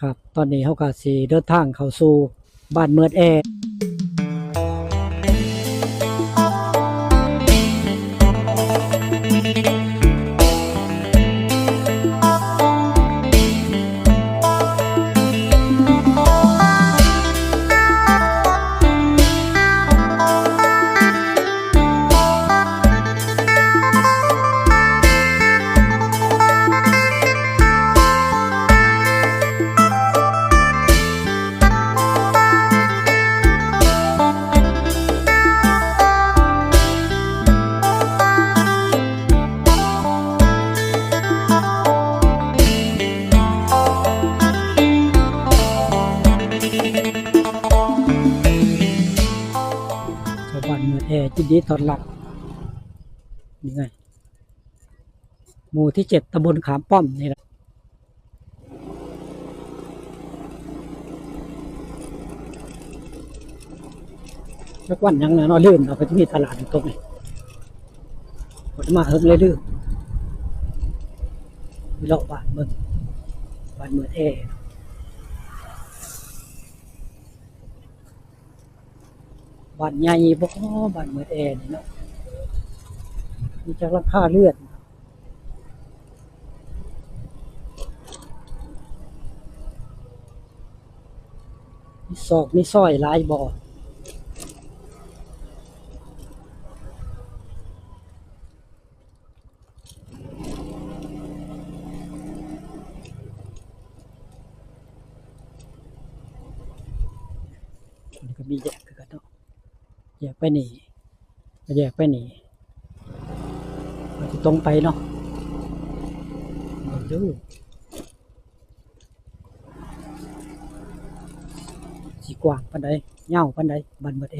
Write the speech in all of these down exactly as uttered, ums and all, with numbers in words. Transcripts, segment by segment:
ครับ ตอนนี้เฮาก็สิเดินทางเข้าสู่บ้านเมิดแอ ชาวบ้านเมืองแอยินดีต้อนรับ นี่ไง หมู่ที่เจ็ด ตำบลขามป้อมนี่แหละ จักวันหยังนะเนาะ ลืมเนาะ ก็จะมีตลาดอยู่ตรงนี้ บ่ได้มาเฮิงเลย ลืม ไปเลาะบ้านเบิ่ง บ้านเมืองแอ บ้านใหญ่บ่ บ้านเมืองแอนี่เนาะ มีจักหลังคาเรือน มีซอกมีซอยหลายบ่ มันก็มีแยกคือกันเนาะ แยกไปนี่ ก็แยกไปนี่ ก็สิตรงไปเนาะ เบิ่งดู สิกว้างปานใด ยาวปานใด บ้านเมืองแอ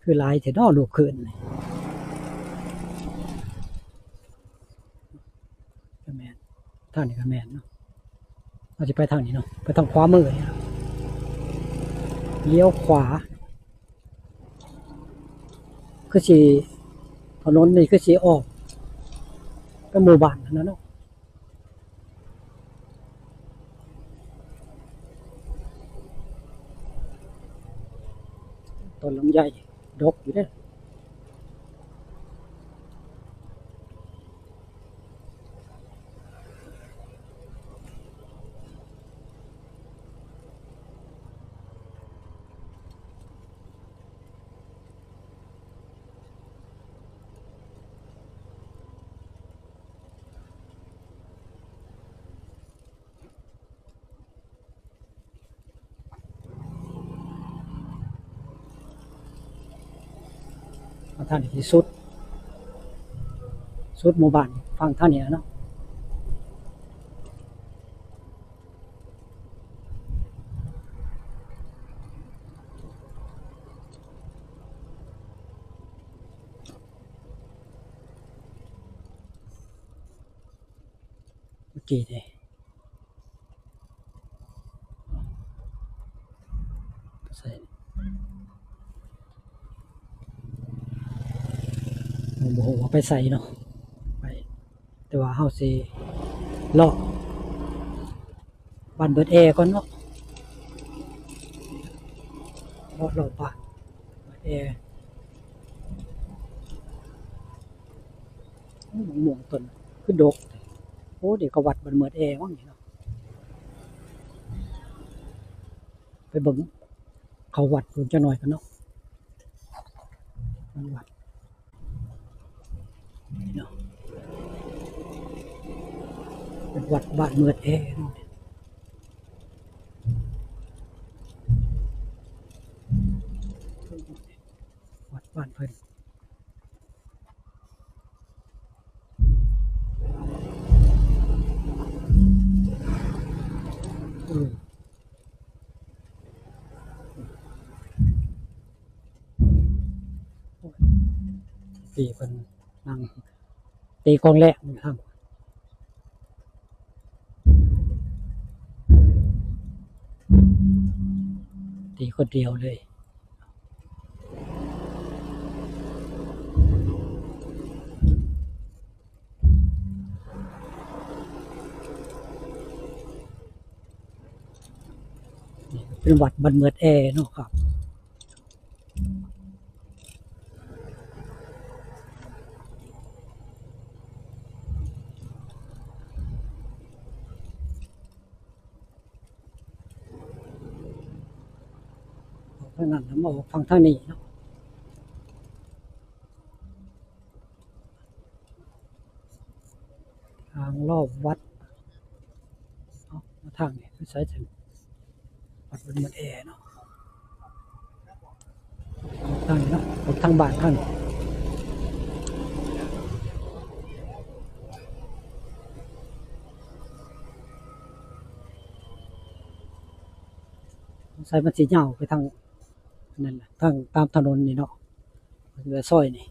คือหลายแท้เนาะ ลูกเขยนี่ ก็แม่น ทางนี้ก็แม่นเนาะ เราสิไปทางนี้เนาะ ไปทางขวามือนี่เนาะ เลี้ยวขวา คือสิ ถนนนี่คือสิออกไปหมู่บ้านนั่นน่ะเนาะ ต้นลำไยดกอยู่เด้อ เอาทางนี้ที่สุด สุดหมู่บ้าน ฟังทางนี้เนาะ เมื่อกี้นี่ ใส่ บ่ฮู้ว่าไปไสเนาะ ไป แต่ว่าเฮาสิเลาะบ้านเบิดแอก่อนเนาะ เลาะรอบบ้านเบิดแอ โอ้ มะม่วงต้นคือดก โอ้ เดี๋ยวก็วัดบ้านเมิดแอว่างนี่เนาะ ไปเบิ่ง เข้าวัดเบิ่งจักหน่อยกันเนาะ วัด นี่เนาะ เป็นวัดบ้านเมิดแอเนาะ วัดบ้านเพิ่น อืม ตีเพิ่นนั่งตีกลองแหลกอยู่ทาง ตีคนเดียวเลย นี่เป็นวัดบ้านเมือดแอเนาะครับ ออกทางนั้นแล้วมาออกฝั่งทางนี้เนาะ ทางรอบวัด เนาะ มาทางนี้ไปใส่ถึงวัดบ้านเมือดแอเนาะ ทางนี้เนาะ ออกทางบ้านทางนี้ ใส่มันสิยาวไปทางนั่นแหละ ทางตามถนนนี่เนาะ เหลือซอยนี่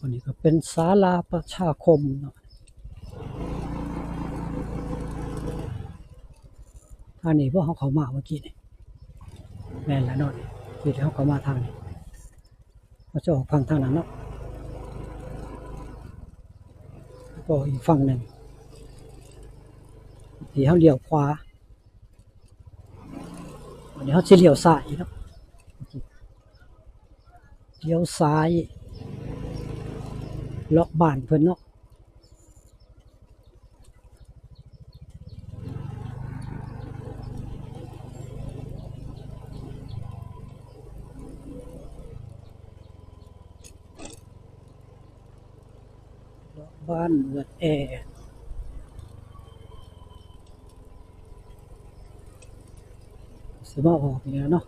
อันนี้ก็เป็นศาลาประชาคมเนาะ อันนี้พวกเขาเข้ามาเมื่อกี้นี่ แม่นแล้วเนาะ ที่เขาเข้ามาทางนี้ เขาจะออกฝั่งทางนั้นเนาะ แล้วก็อีกฝั่งหนึ่ง ที่เขาเลี้ยวขวา อันนี้เขาจะเลี้ยวซ้ายเนาะ เลี้ยวซ้าย เลาะบ้านเพิ่นเนาะ เลาะบ้านเมือดแอ สิมาออกนี่แหละเนาะ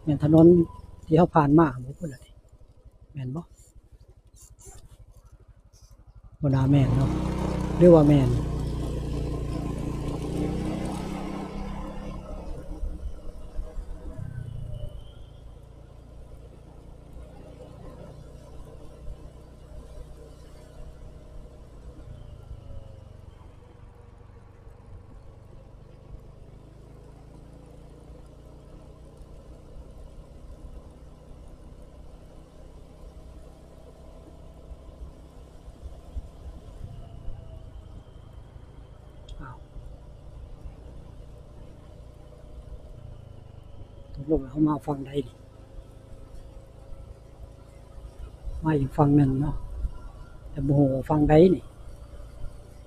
แม่นถนนที่เขาผ่านมาบ่ พุ้นล่ะนี่ แม่นบ่ บ่น่าแม่นเนาะ หรือว่าแม่น อ้าว ตกลงเขามาฝั่งใดนี่ มาอีกฝั่งหนึ่งเนาะ แต่บ่ฮู้ว่าฝั่งใดนี่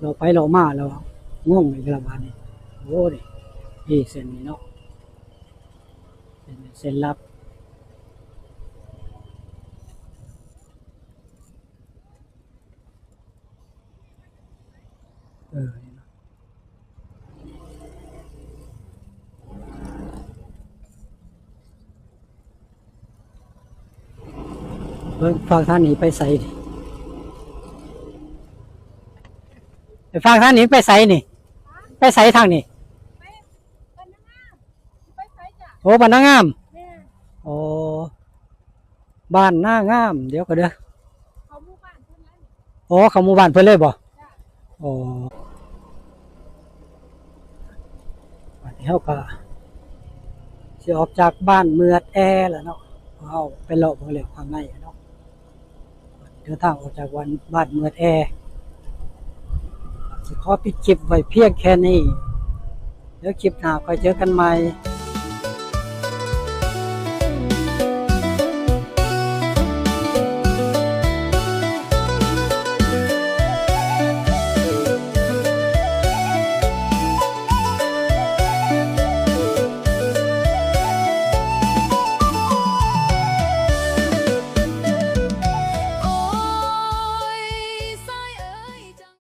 เลาะไปเลาะมาแล้ว งงอีกแล้วบาดนี้ โอ้ นี่ นี่เส้นนี้เนาะ เป็นเส้นลับ เออ นี่เนาะ เบิ่งฝั่งทางนี้ไปไสนี่ ไปฝั่งทางนี้ไปไสนี่ ไปไสทางนี้ ไปบ้านนางาม ไปไสจ้ะ โอ้ บ้านนางาม แม่น โอ้ บ้านนางาม เดี๋ยวก่อนเด้อ เขาหมู่บ้านเพิ่นแล้วนี่ อ๋อ เขาหมู่บ้านเพิ่นเลยบ่ จ้ะ อ๋อ บัดนี้เฮาก็สิออกจากบ้านเมือดแอแล้วเนาะ เฮาไปเลาะเบิ่งแล้วข้างในเนาะ เดินทางออกจากวัน บ้านเมือดแอ สิขอปิดคลิปไว้เพียงแค่นี้ เดี๋ยวคลิปหน้าค่อยเจอกันใหม่